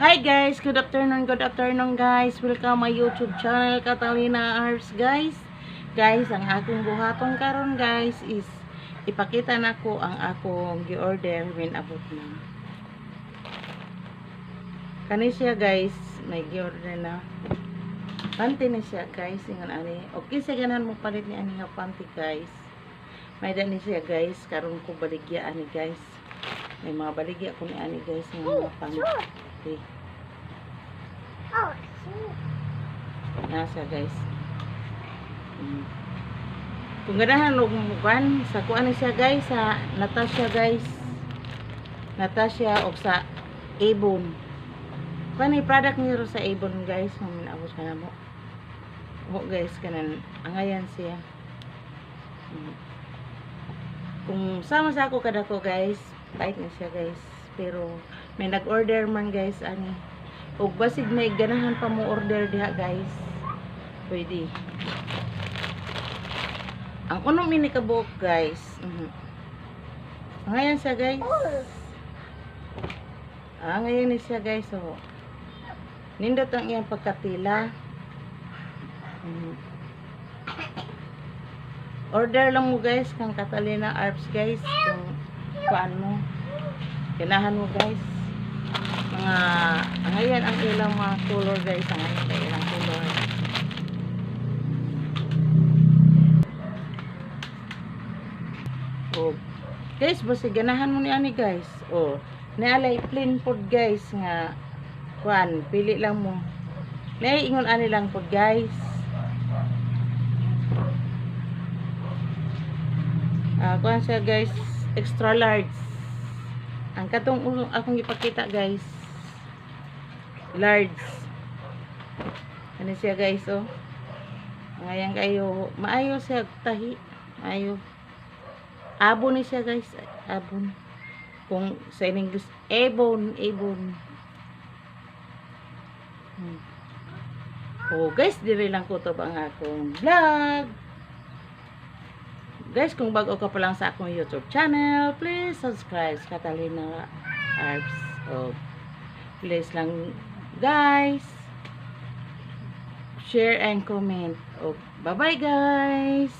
Hi guys, good afternoon guys. Welcome my YouTube channel, Catalina Arts, guys. Guys, ang akong buhaton karon, guys, is ipakita nako ang akong gi-order when abot na. Kani siya, guys, may gi-order na. Panty na siya, guys, ingon ani. Okay sa ganahan mo palit ni ani nga panty, guys. May ni siya, guys, karon ko baligya ani, guys. May mga baligya ko ni ani, guys, nga mga panty. Oh, see. Nasa, guys. Kung ganahan og mukan sa kuan ni siya, guys, sa Natasha, guys. Natasha og sa Avon. Kuan ni product niyo sa Avon, guys, kung minaabot ka na mo. Mo, guys, kanan angayan siya. Kung sama sa ako kadako, guys, bait na siya, guys. Pero may nag-order man, guys, ani. Og basig may ganahan pa mo order diha, guys. Pwede. Ang unong mini kabuok, guys. Ngayon siya, guys. Ah, ngayon ni siya, guys. So, nindot ang iyang pagkatila. Order lang mo, guys, kang Catalina Arps, guys. Kung kuan mo. Ganahan mo, guys. Mga angayan ang ilang mga color, guys. Ang ngayon kay ilang color. Oh. Guys, basta ganahan mo ni ani, guys. Oh, nialay plain pod, guys, nga kuan, pili lang mo. Nay ingon ani lang pod, guys. Ah, kuan siya, guys, extra large. Ang katong akong ipakita, guys, large. Ano siya, guys, oh. Ngayon kayo, maayo siya tahi. Maayo. Abon ni siya, guys. Abon. Kung sa English, ebon, ebon. Oh, guys, dire lang ko to ang akong vlog. Guys, kung bago ka pa lang sa akong YouTube channel, please subscribe Catalina Arts. Oh, please lang, guys. Share and comment. Oh, bye-bye, guys.